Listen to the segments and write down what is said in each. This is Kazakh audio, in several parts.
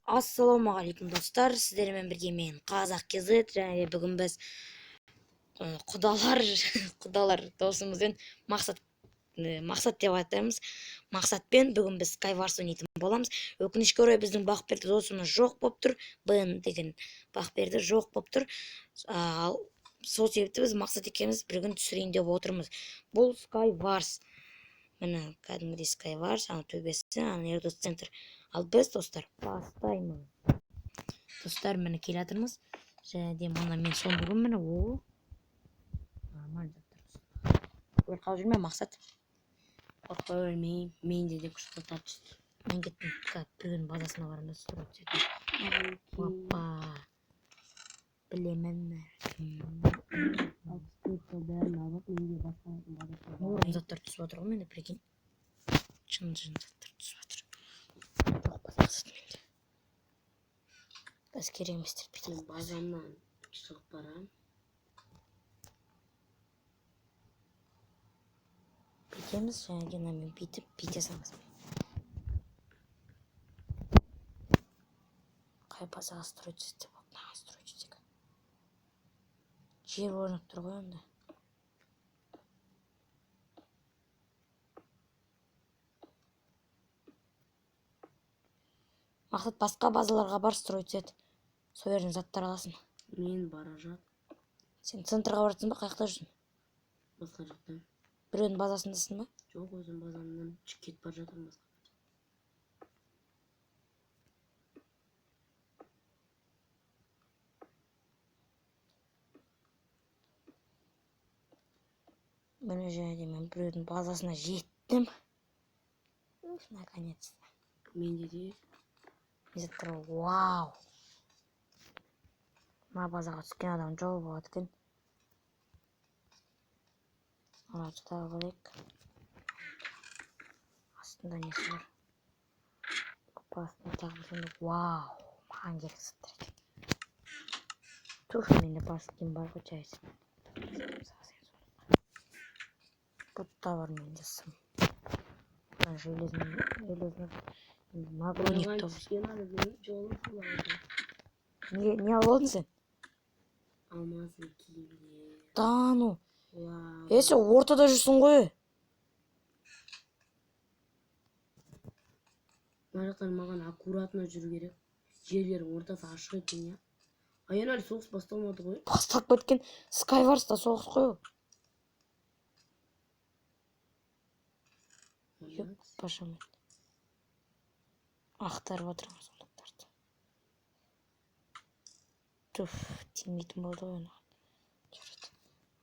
Ассалаумағалейкум, достар! Сіздермен бірге мен, Қазақ KZ, және де бүгін біз құдалар досымызбен Мақсат, Мақсат деп атаймыз. Мақсатпен бүгін біз Skywars ойнайтын боламыз. Өкінішке орай, біздің Бақберді досымыз жоқ болып тұр. Бен деген Бақберді жоқ болып тұр. Ал сол себепті біз Мақсат екеуміз бір күн түсірейін деп отырмыз. Бұл Skywars. Міне, кәдімгідей Skywars, ана төбесі, ана Ердос центр. Ал біз, достар, бастаймыз. Достар, міне, келе жатырмыз. Және де мына мен сундугім, міне, о. Нормально заттар түсті. Өліп қалып жүрме, Мақсат. Қорықпай өлмеймін. Менде де күшті заттар түсті. Мен кеттім. Как бүгін базасына барамын да, строить етемін. Опа. Білемін. 64 бәрін алып, менде басқа базасына. Орын заттар түсіп жатыр ғой менде, прикинь. Шын шын заттар түсіп жатыр. Жоқ па, Мақсат, менде. Қазір керек еместер бүйтіп. Мен базамнан шығып барамын. Бүйтеміз және де мынамен бүйтіп бүйте саламыз. Қай базаға строить етсе болады? Мынаған строить етсек. Жер орнап тұр ғой онда. Мақсат, басқа базаларға бар, строить ет. Сол жерден заттар аласың. Мен бара жат Сен центрға баратсың ба? Қай жақта жүрсің? Басқа жақтан. Біреудің базасындасың ба? Жоқ, өзім базамнан кетіп бара жатырмын басқа. Міне, және де мен біреудің базасына жеттім. Уф, наконец-то. Менде де Не заттар бар? Вау! Мына базаға түскен адам жол болады екен. Ана тағы алайық. Астында несі бар? Опа, астында тағы бір сундук. Вау! Маған керек заттар екен. Туф, менде бас киім бар ғой, жайсы. Бұтта бар менде сым. Мына железный нагрудник Маған та бар. түскен адамның жолы болады. Не алып алдың сен? Алмазный киімдер. Да ну. Вау. Е, сен ортада жүрсің ғой. Мына жақтан маған аккуратно жүру керек. Жерлердің ортасы ашық екен, иә. Аян, әлі соғыс басталмады ғой. Басталып кеткен. Skywars-та соғыс қой ол. Мына Пашам. Ақтарып отырмын сундуктарды. Туф, тимейтін болды ғой маған. Жарайды.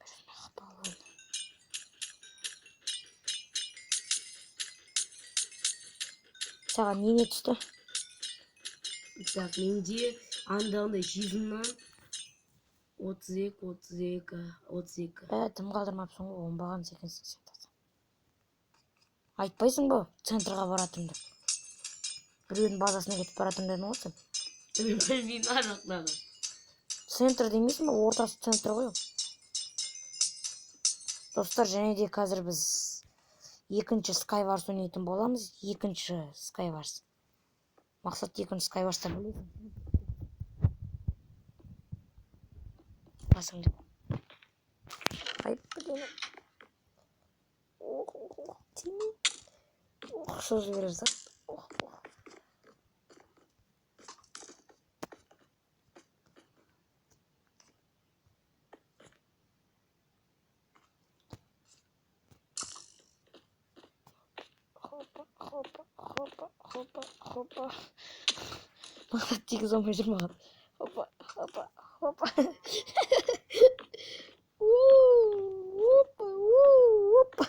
Бір хп алайын. Саған не түсті? Так, менде андай жизньнан 32, 32, 32. Ә, дым қалдырмапсың ғой, оңбаған екенсің сен таза. Айтпайсың ба, центрға баратырмын деп. Біреудің базасына кетіп баратырмын дедің ғой сен. Мен білмеймін ар жақтағы. Центр демейсің ба? Ортасы центр ғой ол. Достар, және де қазір біз екінші Skywars ойнайтын боламыз. Екінші Skywars. Мақсат, екінші Skywars'та білесің. Басыңды. Ай, блин. Ох, ох, ох, тимей. Ох, шошып жіберіп жатады. Ох, ох. Хопа, хопа, хопа, хопа, хопа. Мақсат тигізе алмай жүр маған. Хопа, хопа, хопа. Опа, опа.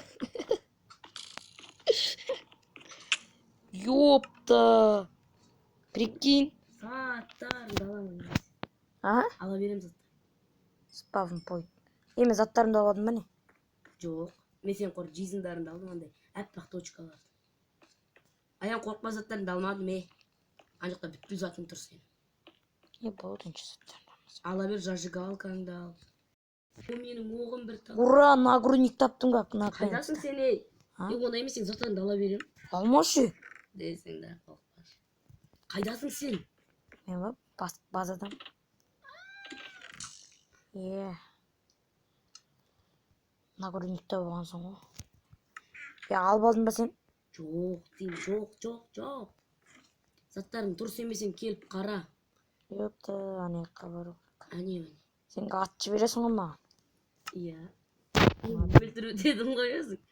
Ёпта. Прикинь. Заттарымды аламын. А? Ала беремін заттар. Спавн пойнт. Е, мен заттарымды алып алдым ба, не? Жоқ. Мен сенің қор жизньдарыңды алдым, андай аппақ точкаларды. Аян, қорықпа, заттарыңды алмадым, е. Ана жақта бүткіл затың тұр сенің. Не болды енді заттарымды алмасам? Ала бер, зажигалкаңды ал. О, менің оғым бір тал. Ура, нагрудник таптым как Қайдасың наконец-то. сен, ей? А? Е, ондай емес, сен заттарыңды ала беремін. Алмашы. Десең де, қорықпашы. Қайдасың сен? Мен ба? Базадан. Е. Нагрудникте болғансың ғой. Е, алып алдың ба сен? Жоқ деймін, жоқ, жоқ, жоқ. Заттарың дұрыс емесең келіп қара. Ёпта, ана жаққа бару керек. Әне, міне. Сен ат жібересің ғой маған. Иә. Өлтіру дедің ғой өзің.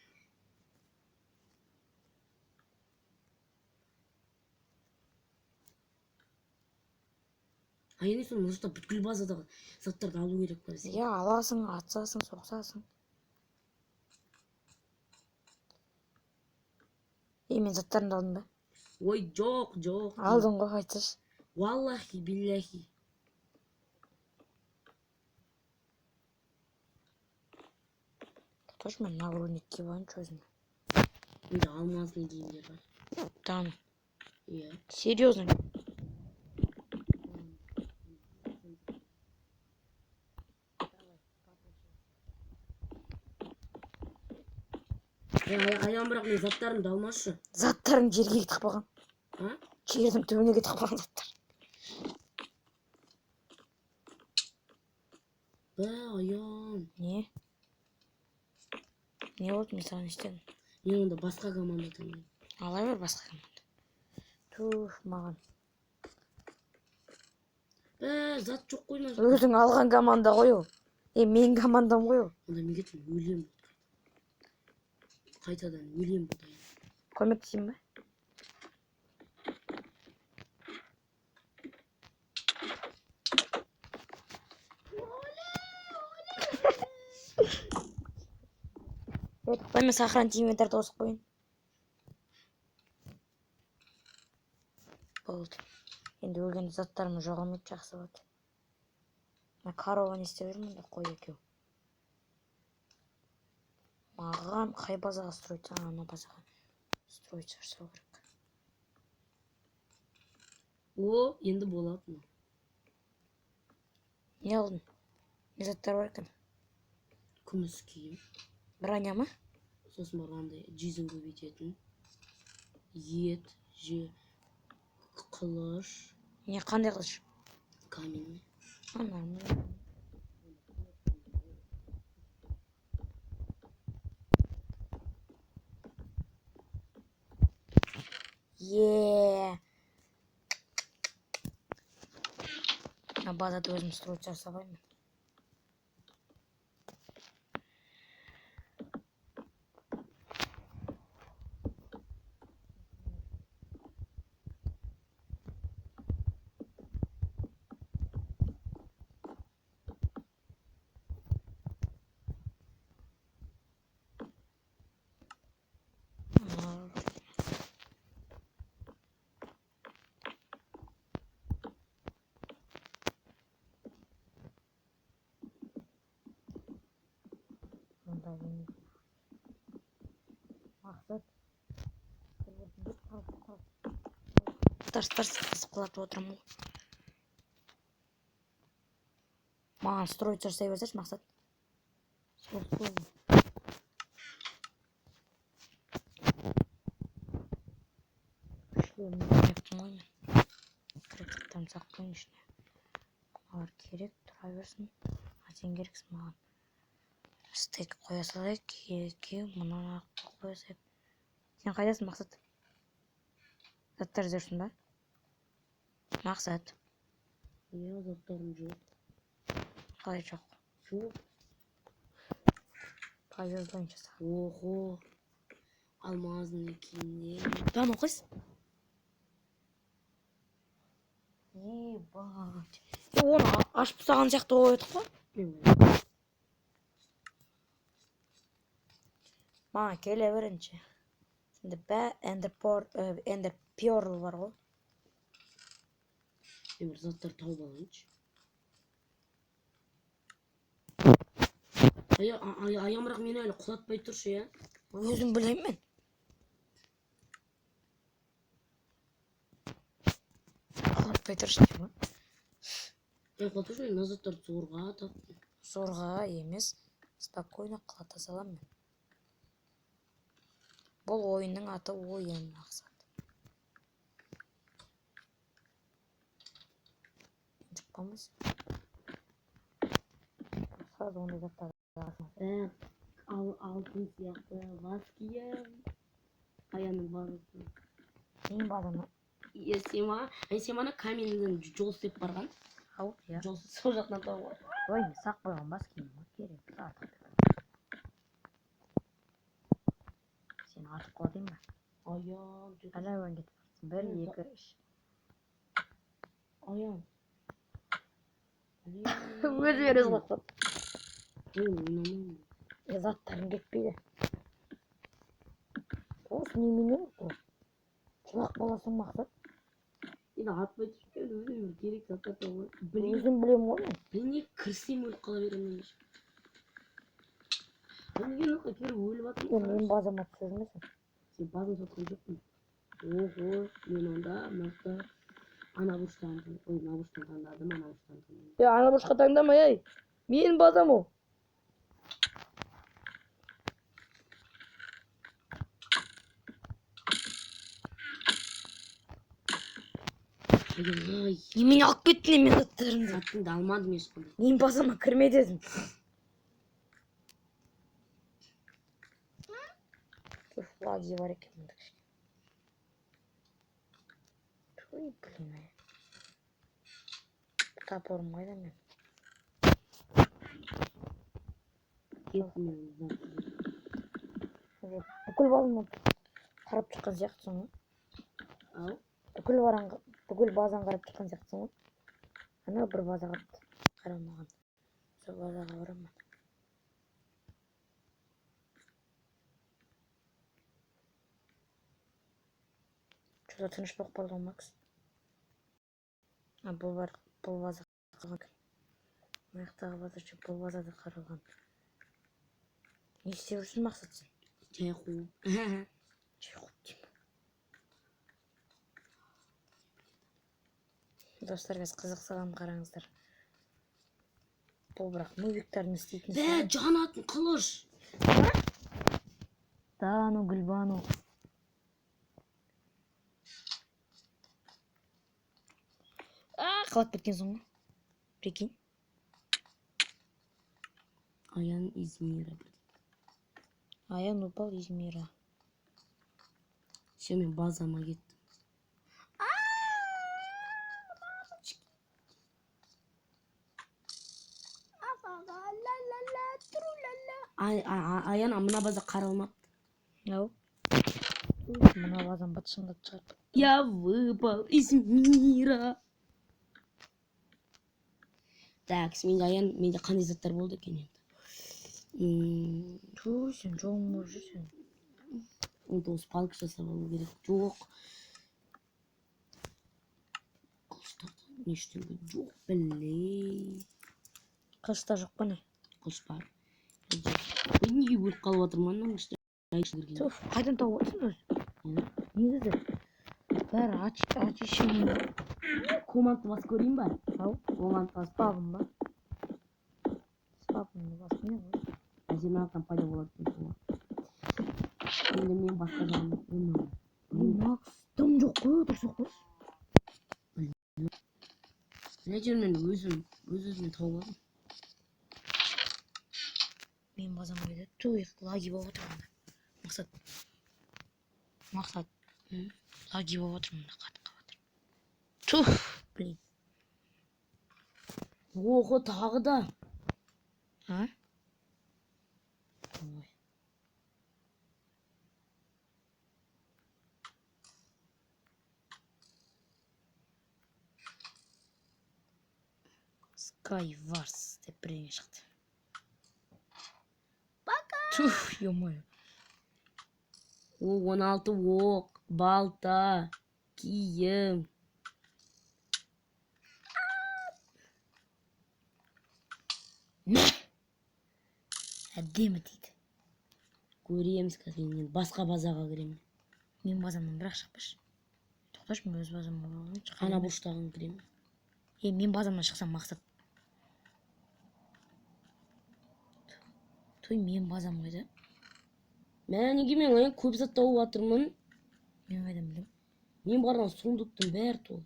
А енді сол мына жақта бүткіл базадағы заттарды алу керек па бізге? Иә, аласың, атсасың, соқсасың. Е, мен заттарымды алдым ба? Ой, жоқ, жоқ. Алдың ғой, айтсайшы. Валлахи, биллахи. Тоқташы, мен нагрудник киіп алайыншы өзіме. Менде алмазный киімдер бар. Да ну. Иә. Серьезно? Аян, бірақ мен заттарымды алмашы. Заттарың жерге кетіп қалған. А? Жердің түбіне кетіп қалған заттар. Бә, Аян. Не? Не болды, мен саған не істедім? Мен онда басқа команда таңдаймын. Ала бер басқа команда. Туф, маған. Бә, зат жоқ қой мына жақта. Өзің алған команда ғой ол. Е, менің командам ғой ол. Онда мен кеттім, өлемін. Қайтадан өлемін бұнда. Көмектесейін ба? Е, тоқтай, мен сохранить инвентарь қосып қояйын. Болды. Енді өлген заттарым жоғалмайды, жақсы болады. Мына корова не істеп жүр мұнда, қой екеу. Маған қай базаға строить? А, ана базаға строить жасау керек. О, енді болады мынау. Не алдың? Не заттар бар екен? Күміс киім. Броня ма? Сосын бар андай жүзін көбейтетін. Ет, же, қылыш. Не, қандай қылыш? Каменный. А, нормально. Е. Мына базада өзім строить жасап алайын. Мақсат тарс тарс қылып құлатып отырмын ғой. Маған строить жасай берсеші, Мақсат. Сол. Шлемді киіп ғой мен. Керектіктерімді салып қояйын ішіне. Мыналар керек, тұра берсін. А сен керексің маған. Стейк қоя салайық, екеу, мынаны қоя салайық. Сен қайдасың, Мақсат? Заттар іздеп ба? Мақсат. Иә, заттарым жоқ. Қалай жоқ? Жоқ. Повезло саған. Охо. Алмазный киімдер. Да ну қыз. Ебать. Е, оны ашып тастаған сияқты болып едік қой. Маған келе берінші. Сенде бә эндер перл бар ғой. Мен бір заттар тауып алайыншы. Аян, бірақ мені әлі құлатпай тұршы, иә? Өзім білемін мен. Құлатпай тұршы деймін. Мен құлатпай тұршы, мен мына заттарды зорға таптым. Зорға емес, спокойно құлата саламын мен. Бұл ойынның аты ойын, Мақсат. қалмайсың. Сразу ондай заттарды аласың. Ал алтын сияқты бас киім. Аянның базасы. Менің базама. Е, сен маған, ай, сен мана каменнен жол істеп барған. Ау, иә. Жол сол жақтан тауып алдым. Ой, мен сақ қойған бас киім ғой, керек артық. Сен артық қыла деймін ба? Аян, Ана өң кетіп барсың. Бір, Мен екі, үш. Аян. Өзімен өзі қорқытады. Мен ойнамаймын. Е, заттарың кетпейді. Осы немене бұл? Жылақ баласың, Мақсат. Енді атпай түсіп келді, өзіме бір керек заттар тауып алып. Блин, Өзім білемін ғой мен. мен не кірсем өліп қала беремін мен. Мен неге мына кіріп өліп Е, жатырмын? менің базама түсіп жүрмесің. Сен базаны сатқан жоқпын. Ого, мен онда мына жақта ана бұрыштан, ой, мына бұрыштан таңдадым, ана бұрыштан таңдадым. Е, ана бұрышқа таңдама, ей. Менің базам ол. Ай, Немене алып кеттің мен заттарымды? заттыңды алмадым ешқандай. Менің базама кірме дедім. Туф, лаги бар екен мұнда кішкене. Ой, блин, ай. Топорым қайда мен? Кеттім мен затты. Уже бүкіл базаны қарап шыққан сияқтысың ғой. Ау, Бүкіл базаны қарап шыққан сияқтысың ғой. Ана бір база қалыпты. Қаралмаған. Сол базаға барамын. Что-то тыныш болып қалды ғой, Макс. А, бұл бар, бұл база қалған екен. Мына жақтағы база ше, бұл база да қаралған. Не істеп жүрсің, Мақсат, сен? Жай қуып. Жай қуып деймін. Достар, қазір қызық саламын, қараңыздар. Бұл бірақ нубиктардың істейтін Бә, ісі. жанатын қылыш. Да, ну, Гүлбану. А, қалап кеткенсің ғой. Прикинь. Аян из мира. Аян упал из мира. Все, мен базама кеттім. Ай, Аян, мына база қаралмапты. Ау. Мына базан бытшыңдап шығарып. Я выпал из мира. Так, менде Аян, менде қандай заттар болды екен енді? Ту, сен жолың болып жүрсің. 19 палка жасап алу керек. Жоқ. Қылыштарда ештеңе жоқ, блин. Қылышта жоқ па не? Қылыш бар. Ой, неге өліп қалып жатырмын ананың ішінде? Туф, қайдан тауып отырсың өзі? Негізі бәрі ач ач ішімін. Командты басып көрейін ба? Ау, Командты басып. Спавн ба? Спавнды басып не ғой? Әсем мына жақтан пайда болады екен ғой. Енді мен басқа жағына ойнамын. Ей, Макс, дым жоқ қой, отырсақ қойшы. Әйтеуір мен өзім, өз өзіме тауып алдым. Мен базам қайда? Туй, лаги болып отыр мында. Мақсат. Мақсат. М? Лаги болып отыр мында, қатып қалып отыр. Туф, блин. Ого, тағы да. А? Ой. Skywars деп бірдеңе шықты. Туф, ё-моё. О, 16 оқ, балта, киім. Мә! Әдемі дейді. Көреміз қазір мен басқа базаға кіремін. Мен базамнан бірақ шықпашы. Тоқташы, мен өз базамға барайыншы. Ана бұрыштағын кіремін. Е, мен базамнан шықсам, Мақсат. Той, мен базам қайда? Мә, неге мен ең көп зат тауып жатырмын? Мен қайдан білемін? Мен барған сундуктың бәрі толы.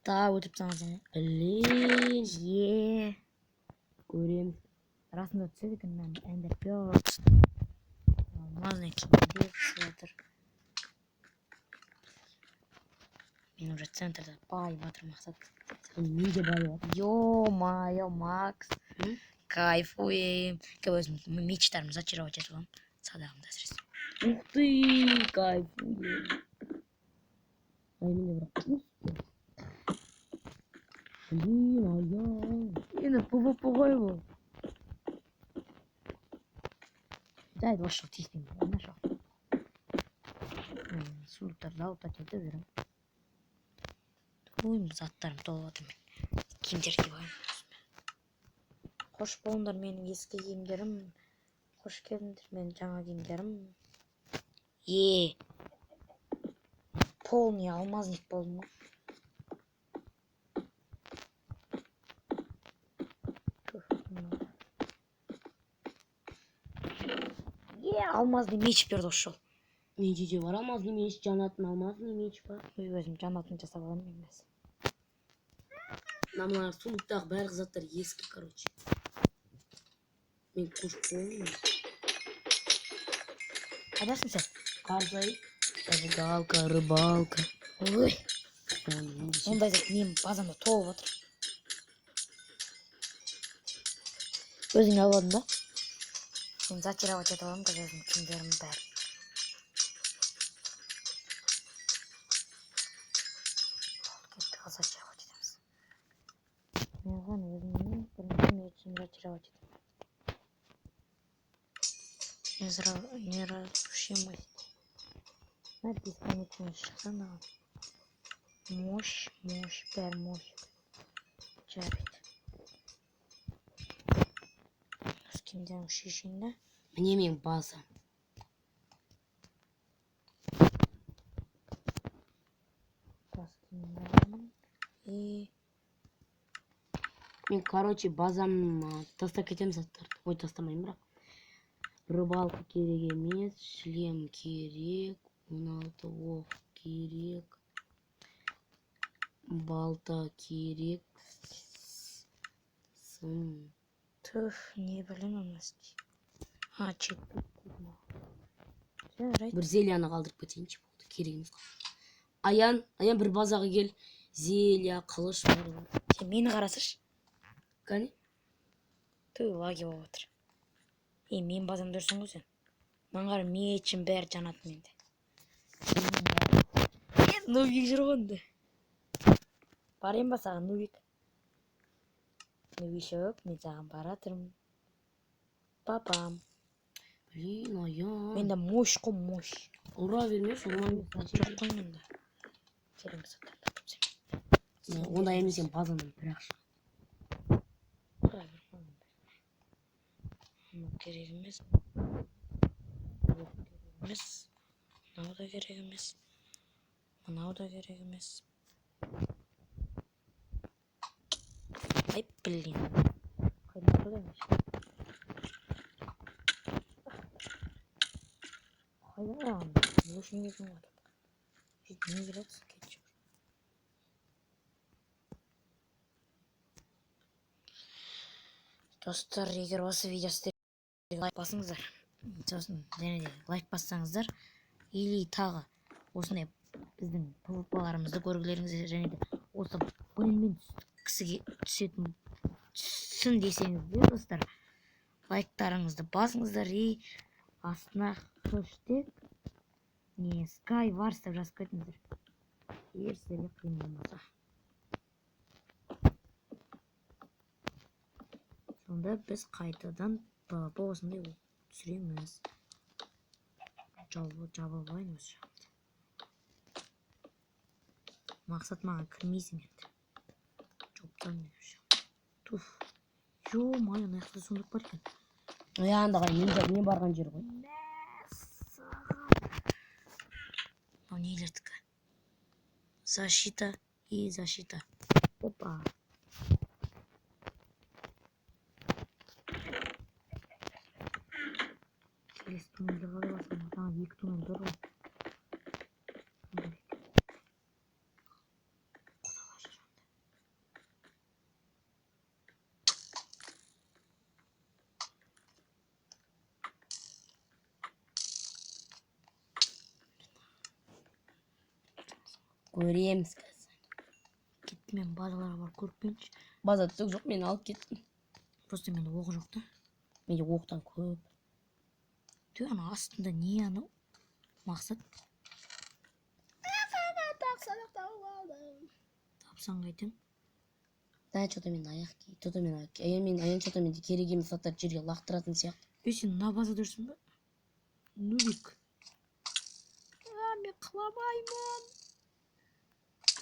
Да, өлтіріп тастағансың ғой. Блин. Е. Көреміз. Расында түседі екен мына эндер перл түсті. Алмазный киімдер түсіп жатыр. Мен уже центрда байып жатыр, Мақсат. Мен де байып жатырмын. Ё-моё, Макс. М? Кайфуем. Қазір өзім мечтарымды зачаровать етіп аламын. Садағымды әсіресе. Ух ты, кайфуем. Ай, менде бірақ түсті. Блин, аян. Енді пвп ғой бұл. Жарайды, осы жолы тиіспеймін. Ана жол. Сундуктарды алып та кетіп жүремін. Ой, заттарым толып жатыр мен. Киімдер киіп алайын өзіме. Қош болыңдар менің ескі киімдерім. Қош келдіңдер менің жаңа киімдерім. Е. Полный алмазник болдым ғой. Туф, мынау. Е, алмазный меч берді осы жолы. Менде де бар алмазный меч, жанатын алмазный меч бар. Ой, өзім жанатын жасап аламын мен қазір. Мына сундуктағы барлық заттар ескі, короче. Мен қош болдым. Қайдасың сен? Қарзай, зажигалка, рыбалка. Ой, Оны мен де ондай зат менің базамда толып отыр. Өзің алып алдың ба? Мен зачаровать етіп аламын қазір өзімнің киімдерімнің бәрін. Кеттік, ал зачаровать етеміз. Мен өзімнің бірінші мечім зачаровать етемін. Неразрушимость. На бесконечность шықса маған. Мощь, мощь, бәрі мощь. Жарайды. Өз киімдерімді шешейін да. Міне менің базам. Бас киімімді аламын. И Мен, короче, базам тастап кетемін заттарды. Ой, тастамаймын бірақ. Рыбалка керек емес, шлем керек, 16 оқ керек, балта керек, сын. Түф, не білемін оны істей. А, чек. Жарайды. Бір зельяны қалдырып кетейінші, болды, керек емес. Аян, Аян, бір базаға кел. Зелья, қылыш бәрі бар. Сен мені қарасыршы. Кәне? Тү, лаги болып отыр. Е, менің базамда жүрсің ғой сен. Маған қара, мечім бәрі жанады менде. Е, нубик жүр ғой онда. Барайын ба саған, нубик? Нубишок, мен саған баратырмын. Папам. Блин, Аян. Менде мощь қой, мощь. Ұра бермеші, ұрмай Жоқ қой менде. Керек емес заттарды алып тастаймын. Ондай емес, сен базаңнан бір-ақ шық. Ұра бер, маған бер. Мынау керек емес. Мынау керек емес. Мынау да керек емес. Мынау да керек емес. Ай, блин. Қайдан тұрды ана? Қайдан ұрған? Не үшін келдің ғой? Сөйтіп не келатсың, кетші. Достар, егер осы видео сіздерге лайк басыңыздар, сосын және де лайк бассаңыздар, или тағы осындай біздің пвпларымызды көргілеріңіз және де осы бөліммен кісіге түсетін түссін десеңіздер, достар, лайктарыңызды басыңыздар и астына хэштег не Skywars деп жазып кетіңіздер, егер сіздерге қиын болмаса. Сонда біз қайтадан пвп осындай түсіреміз. Жабылып алайын осы жағымды. Мақсат, маған кірмейсің енді. Жауып мен осы жағымды. Туф. Ё-моё, мына жақта сундук бар екен. Ой, анда қара, мен барған жер ғой. Мәссаған. Мынау нелердікі? Защита и защита. Опа. Келесі туннельді қалай басамын? Жаңа екі туннель бар ғой. Көреміз қазір. Кетті, мен базаларға барып көріп келейінші. База түк жоқ, мен алып кеттім. Просто менде оқ жоқ та. Менде оқтан көп. Тө, ана астында не анау, Мақсат? Тапсаң қайтем? Да, че то мен аяқ ки, че то мен аяқ ки, аян мен аян, че то менде керек емес заттарды жерге лақтыратын сияқты. Ей, сен мына базада жүрсің ба, нубик? А, мен құламаймын,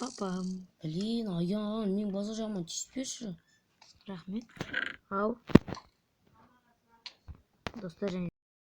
папам. Блин, Аян, мен база жағыма тиіспеші. Рахмет. Ау, достар, және